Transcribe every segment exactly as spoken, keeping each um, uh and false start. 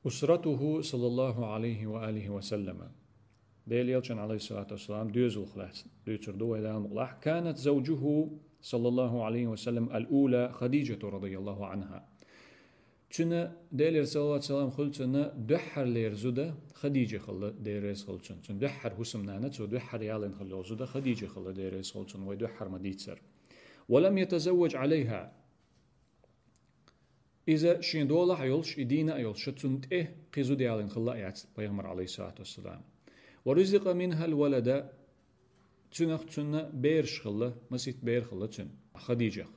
أسرته صلى الله عليه وآله وسلم. Делан Элчан, عليه الصلاة والسلام, доьзалх лаьцна дуьйцур ду вай Дала мукъалахь. كانت زوجه صلى الله عليه وسلم الأولى خديجة رضي الله عنها. Цуьнан, Делера салават-салам хуьлда цунна, дуьххьарлера зуда Хадижа хилла, Дела реза хуьлда цунна. Цуьнан дуьххьара хӀусамнана, цо дуьххьара ялийна хилла йолу зуда Хадижа хилла, Дела реза хуьлда цунна, вай дуьххьара ма дийццара. ولم يتزوج عليها. Иза шен долахь а йолуш, и дийна а йолуш, цунна тӀе кхин зуда ялийна хилла а яц пайхамар, عليه الصلاة والسلام. ورزق منها الولد. Цуьнах цунна бераш хилла, масийтта бер хилла цуьнан, Хадижах.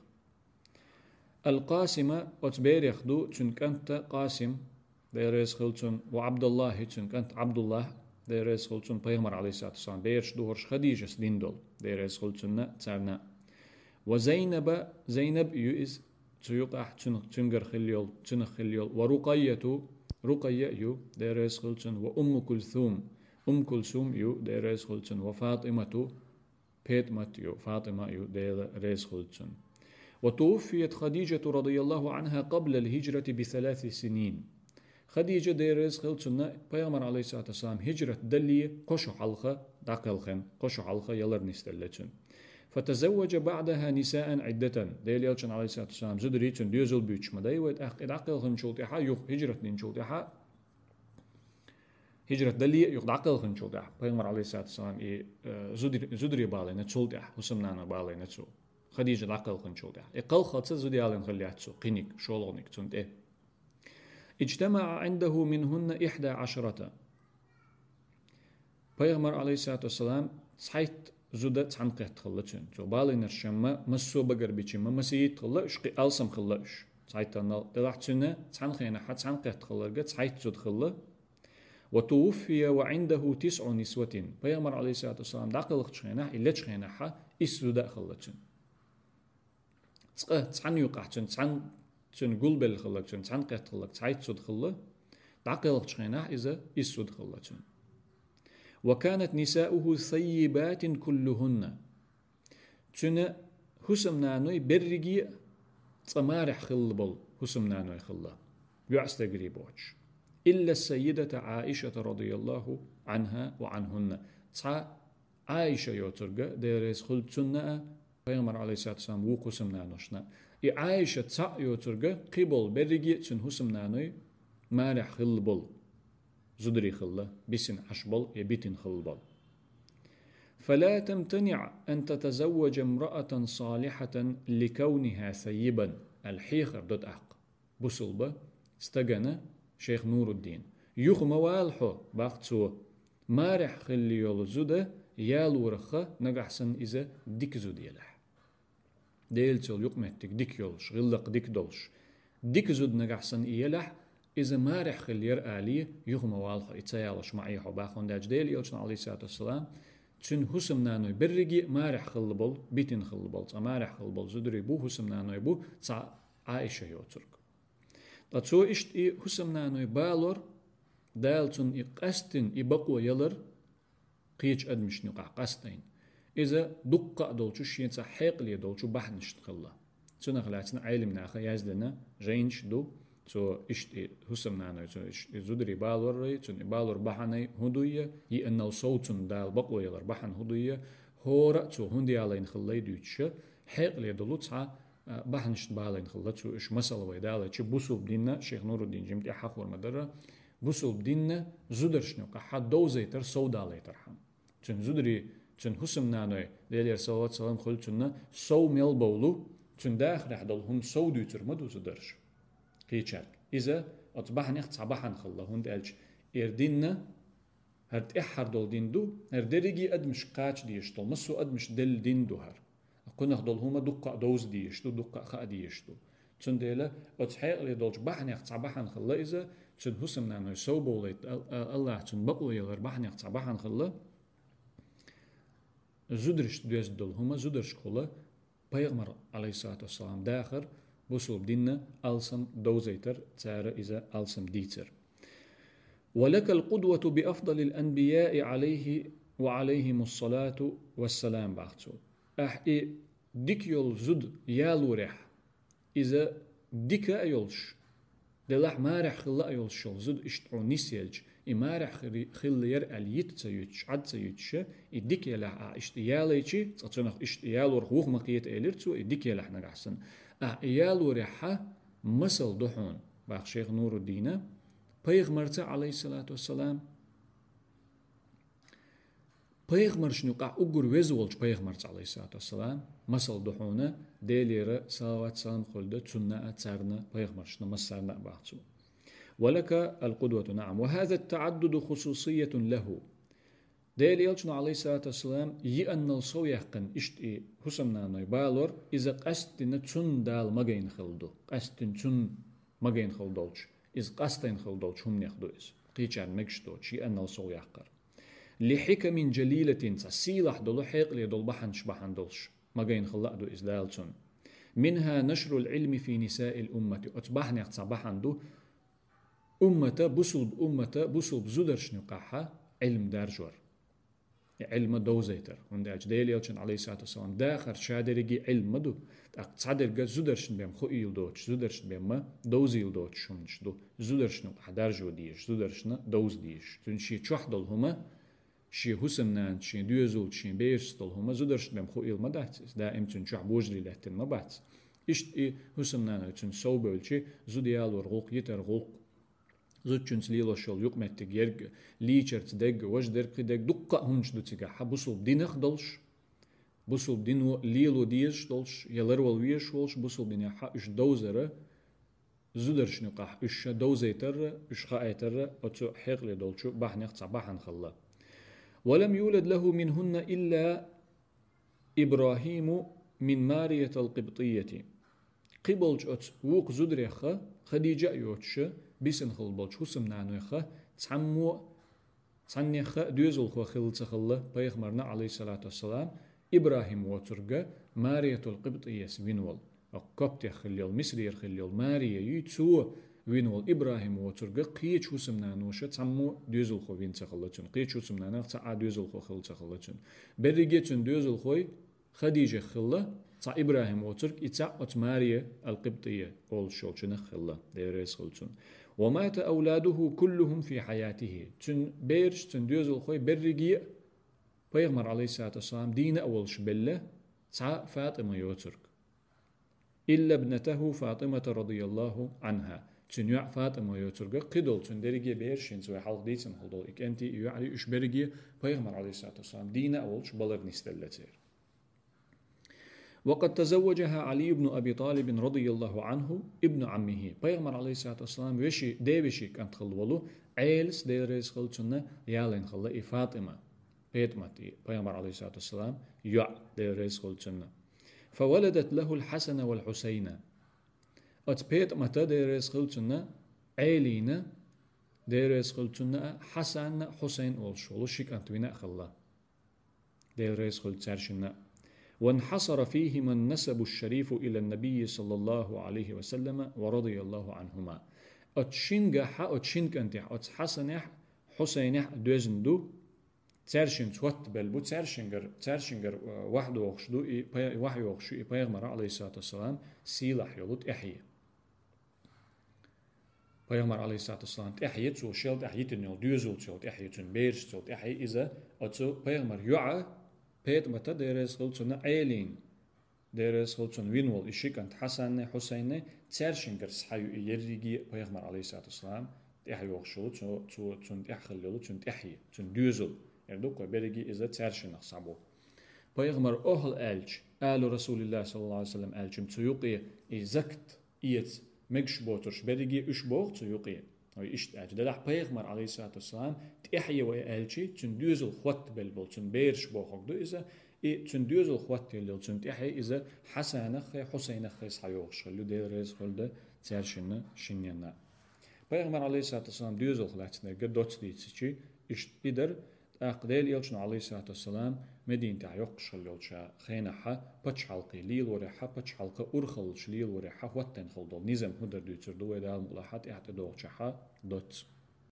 القاسم, оцу берех ду цуьнан кӀант Къасим, Дела реза хуьлда цунна, وعبد الله, цуьнан кӀант Ӏабдуллахь, Дела реза хуьлда цунна, пайхамар, عليه الصلاة والسلام, бераш ду хӀорш Хадижас дина долу, Дела реза хуьлда цунна, царна. وزينب, Зайнаб ю иза, цу юкъахь цуьнан, цуьнгара хилла йолу, цуьнах хилла йолу. ورقية, Рукъайя ю, Дела реза хуьлда цунна, وأم كلثوم, Умм Кулсум ю, Дела реза хуьлда цунна, وفاطمة, ПетӀамат ю, ФатӀима ю, Дела реза хуьлда цунна. وتوفيت خديجة رضي الله عنها قبل الهجرة بثلاث سنين. Хадижа, Дела реза хуьлда цунна, пайхамар, عليه الصلاة والسلام, хӀижрат далле кхо шо хьалха дӀакхелхина, кхо шо хьалха ялар нисделла цуьнан. فتزوج بعدها نساء عدة. Делан Элчан, عليه الصلاة والسلام, зударий цуьнан доьзал буьйцуш ма дай вай, тӀаккха и дӀакхелхинчул тӀаьхьа, юха хӀижрат динчул тӀаьхьа, хӀижрат далле а юха дӀакхелхинчул тӀаьхьа, пайхамар, عليه الصلاة والسلام, и, э, зудари-, зударий балийна цул тӀаьхьа, хӀусамнаной балийна цо, Хадижа дӀакхелхинчул тӀаьхьа. И кхалхалца зуда ялийна хилла яц цо, кхиниг, шолгӀаниг цунна тӀе. اجتمع عنده منهن إحدى عشرة. Пайхамар, عليه الصلاة والسلام, цхьайтта зуда цхьаьна кхетта хилла цуьнан. Цо балийнарш ма-, массо а багарбича ма-, масийтта хилла уьш, кхин алсам хилла уьш. Цхьайттанал делахь цуьнан цхьана хенахьа цхьаьна кхетта хилларг цхьайтта зуда хилла. وتوفي وعنده تسع نسوة. Пайхамар, عليه الصلاة والسلام, дӀакхелхачу хенахь, и лечу хенахьа исс зуда а хилла цуьнан. Цкъа цхьана юкъахь цуьнан цхьана, цуьнан гулбелла хилларг, цуьнан цхьаьна кхетта хилларг цхьайтта зуда хилла, дӀакхелхачу хенахь иза исс зуда хилла цуьнан. وكانت نساؤه ثيبات كلهن. Цуьнан хӀусамнаной берриге а цкъа марехь хилла болу хӀусамнаной хилла, йоьӀстегарий боцуш. إلا السيدة عائشة رضي الله عنها وعنهن. Цхьа Ӏайша йоцург, Дела реза хуьлда цунна а, пайхамар, عليه الصلاة والسلام, вукху хӀусамнаношна. И Ӏайша цхьаъ йоцург, кхин болу берриге а цуьнан хӀусамнаной марехь хилла болу зударий хилла, бисина Ӏаш болу я битина хилла болу. فلا تمتنع أن تتزوج امرأة صالحة لكونها ثيبا. Аьлла хьехар до тӀаккха бусулба стагана, шайх Нуруддин. Юха ма вала хьо, бах цо, марехь хилла йолу зуда ялорахха, нагахь санна иза дика зуда елахь. Делаца йолу юкъаметтиг дика йолуш, гӀиллакх дика долуш. Дика зуда нагахь санна и елахь, иза марехь хилла яра алий, юха ма вала хьо, и ца ялош ма Ӏе хьо, бах, хӀунда аьлча Делан Элчано, عليه الصلاة والسلام, цуьнан хӀусамнаной берриге а марехь хилла болу, битина хилла болу, цкъа марехь хилла болу зударий бу, хӀусамнаной бу, цхьа Ӏайша йоцург. Ткъа цо иштта и хӀусамнаной балор, Дала цунна и къаьстина, и бакъо ялар, кхечу адамашна юкъахь къастийна. Иза дуккха а долчу шен цхьа хьекъале долчу бахьанашна хилла. Цунах лаьцна Ӏелам наха яздина жайнаш ду, цо иштта и хӀусамнаной, цо иштта и зударий балоррий, цунна и балор бахьанай хӀун дуй, йиъанал сов цунна Дала бакъо ялар бахьана хӀун дуй, хӀора а цо хӀунда ялийна хиллай дуьйцуша, хьекъале долу цхьа а, бахьанашна балийна хилла цо уьш. Масала, вай далайча, бусулба динна, шайх Нуруддин жимма тӀаьхьа хӀур ма дара, бусулба динна зударшна юкъахьа довзайтар, сов далайтархьама. Цуьнан зударий, цуьнан хӀусамнаной, Делера салават-салам хуьлда цунна, сов мел бовлу, цуьнан дахарехь долу хӀума сов дуьйцур ма ду зударша кхечаьрга. Иза оцу бахьанех цхьа бахьана хилла, хӀунда аьлча эра динна, хӀара тӀаьххьара долу дин ду, хӀара дерриге а адамашка кхача дезаш долу, массо а адамашна делла дин ду хӀара. Кхунах долу хӀума дуккха а довза дезаш ду, дуккха а хаа дезаш ду. Цундела оцу хьекъале долчу бахьанех цхьа бахьана хилла иза, цуьнан хӀусамнаной сов бовлайта, Ал-, Аллахь цунна бакъо ялар бахьанех цхьа бахьана хилла, зударшна доьзна долу хӀума зударшкахула, пайхамар, عليه الصلاة والسلام, дахар, бусулба динна алсам довзайтар, цара иза алсам дийцар. ولك القدوة بأفضل الأنبياء عليه وعليهم الصلاة والسلام, бах цо. Ахь и дика йолу зуда ялорехь, иза дика а йолуш, Делахь марехь хилла а йолуш йолу зуда иштта хьуна нисъелча, и марехь хи-, хилла яра аьлла йита ца юьтуш, Ӏад ца юьтуш, и дика елахь ахь иштта ялайчи, цкъа цунах иштта ялорах вуха ма кхета элира цо, и дика елахь нагахь санна. Ахь и ялорехьа масал ду хьуна, баха шайх Нуруддина, пайхамарца, алейхиссалату вассалам, пайхамаршна юкъахь уггар веза волчу пайхамарца, алейхиссалату вассалам, масал ду хьуна, Делера салават-салам хуьлда цунна а, царна, пайхамаршна массарна а баха цо. «Ва лака аль-къудвату», наам. «Ва хаза ат-таӀаддуду хусусиятун лаху». Делан элчано, алейхиссалату вассалам, йиъаннал сов яьккхина иштта и хӀусамнаной балор, иза къаьсттина цунна Дала магийна хилла ду. Къаьсттина цунна магийна хилла долчу, иза къастийна хилла долчу хӀуманех ду иза. Кхечарна мегаш доцуш, йиъаннал сов яккхар. «Ли хьикамин джалилатин», цхьа сийлахь долу, хьекъале долу бахьанаш бахьана долуш, магийна хилла а ду иза Дала цунна. «Минха нашрул Ӏилми фи нисаил уммати». Оцу бахьанех цхьа бахьана ду, уммата, бусулба уммата, бусулба зударшна юкъахьа Ӏилма даржор. И Ӏилма довзайтар. ХӀунда аьлча Делан элчан, алейхиссалату вассалам, дахар ша дерриге Ӏилма ма ду, тӀаккха цхьадерга зударшна бен хуийла доцуш, зударшна бен ма довзийла доцуш хӀуманаш ду. Зударшна юкъахь даржо дезаш, зударшна довза дезаш. Цуьнан шен чохь долу хӀума, шен хӀусамнанца, шен доьзалца, шен берашца долу хӀума зударшна бен хуийла ма дац иза, даим цуьнан чохь божарий лаьттина ма бац. Иштта и хӀусамнаной цуьнан сов бевлчи, зуда ялор гӀуллакх, йитар гӀуллакх, зудчуьнца лелош йолу юкъаметтиг ерг, лийчарца дерг, важа дерг, кхин дерг, дуккха а хӀуманаш ду цигахь, бусулба динах долуш, бусулба дино лело дезаш долуш, я ларвала везаш волуш, бусулба динехьа уьш довзара, зударшна юкъахь уьш ша довзайтарра, уьш хаийтарра оцу хьекъале долчу бахьанех цхьа бахьана хилла. «Ва лам юлад лаху минхунна илла Ибрахиму мин Мариятал Къибтийяти». Кхин болчу оцу вукху зударехха, Хадижа а йоцуша, бисина хилла болчу хӀусамнанойхха, цхьаммо а, цхьаннехха а доьзалхо хилла ца хилла пайхамарна, алейхиссалату вассалам, ИбрахӀим воцурга, Мариятул Къибтийяс вина волу. Оцу коптех хилла йолу, Мисрера хилла йолу Мария юй, цо вина волу ИбрахӀим воцурга кхечу хӀусамнаноша цхьаммо а доьзалхо вина ца хилла цуьнан, кхечу хӀусамнанах цхьа а доьзалхо хилла ца хилла цуьнан. Берриге а цуьнан доьзалхой Хадижех хилла, цхьа ИбрахӀим воцург, и цхьаъ оцу Мария ал-Къибтийя олуш йолчунах хилла, Дела реза хуьлу цунна. «Ва мата авладуху куллухум фи хьаятихи». Цуьнан бераш, цуьнан доьзалхой берриге а пайхамар, алейхиссалату вассалам, дийна а волуш белла, цхьа ФатӀима йоцург. «Илла бнатаху ФатӀимата радияллаху анха». Цуьнан йоӀ ФатӀима йоцурга, кхидолу цуьнан дерриге а бераш, хӀинца вай хьалха дийцина хилла долу и кӀентий, и йоӀарий, уьш берриге а пайхамар, алейхиссалату вассалам, дийна а волуш балар нисделла церан. «Ва къад тазавваджаха Али ибн Аби ТӀалибин радияллаху анху ибну Ӏаммихи». Пайхамар, алейхиссалату вассалам, веши, девеши кӀант хилла волу Ӏелас, Дела реза хуьлу цунна, ялийна хилла и ФатӀима. ПетӀамат и пайхамар, алейхиссалату вассалам, йоӀ, Дела реза хуьлу цунна. «Фаваладат лахул Хьасана вал Хьусайна». Оцу ПетӀамата, Дела реза хуьлу цунна, Ӏелина, Дела реза хуьлу цунна, Хьасанна, Хьусайн олуш волу ши кӀант вина а хилла. Дела реза хуьлу цаьршинна. «Ванхьасара фихима насабу шарифу ила набийи саллаллаху алейхи ва саллама ва радияллаху анхума». Оцу шингахьа, оцу шин кӀантехь, оцу Хьасанехь, Хьусайнехь доьзна ду, цаьршинца хӀоттабелла бу, цаьршингар, цаьршингар, э, ваьхьа дохуш ду, и пай-, ваьхьа йохуш ю и пайхамар, алейхиссалату вассалам, сийлахь йолу тӀаьхье. Пайхамар, алейхиссалату вассалам, тӀаьхье, цо шел тӀаьхьа йитина йолу доьзалца йолу тӀаьхье, цуьнан берашца йолу тӀаьхье, иза оцу пайхамар йоӀа, ПетӀамата, Дела реза хуьлу цунна, Ӏелина, Дела реза хуьлу цунна, вина волу и ши кӀант Хьасанна, Хьусайнна, цаьршингара схьа ю и ерриге а пайхамар, алейхиссалату вассалам, тӀаьхьа йохуш йолу, цо, цо, цунна тӀаьхьа хилла йолу, цуьнан тӀаьхье, цуьнан доьзал. Яра дуккха берриге а иза цаьршиннах схьа бу. Пайхамар охьал аьлча, алу Расулиллах саллаллаху алейхи ва саллам аьлча, цу юкъе и закат эца мегаш боцурш берриге а уьш боху цу юкъе. Вай иштта аьлча, делахь пайхамар, алейхиссалату вассалам, тӀаьхье вай аьлчи, цуьнан доьзал хӀоттабелла болу, цуьнан бераш бохург ду иза, и цуьнан доьзал хӀоттаелла йолу, цуьнан тӀаьхье иза Хьасанаххе, Хьусайнаххе схьайохуш хилла ю, Дела реза хуьлда цаьршинна шинненна. Пайхамар, алейхиссалату вассалам, доьзалх лаьцнарга доцца дийцичи, иштта и дара, тӀаккха Делан элчано, алейхиссалату вассалам, Мединатехь йоккхуш хилла йолчу хенахьа пачхьалкхе лелорехьа, пачхьалкха урхаллаш лелорехьа хӀоттайна хилла долу низам хӀун дара дуьйцур ду вай Дала мукъалахьа тӀаьхьа тӀедогӀучехьа доцца.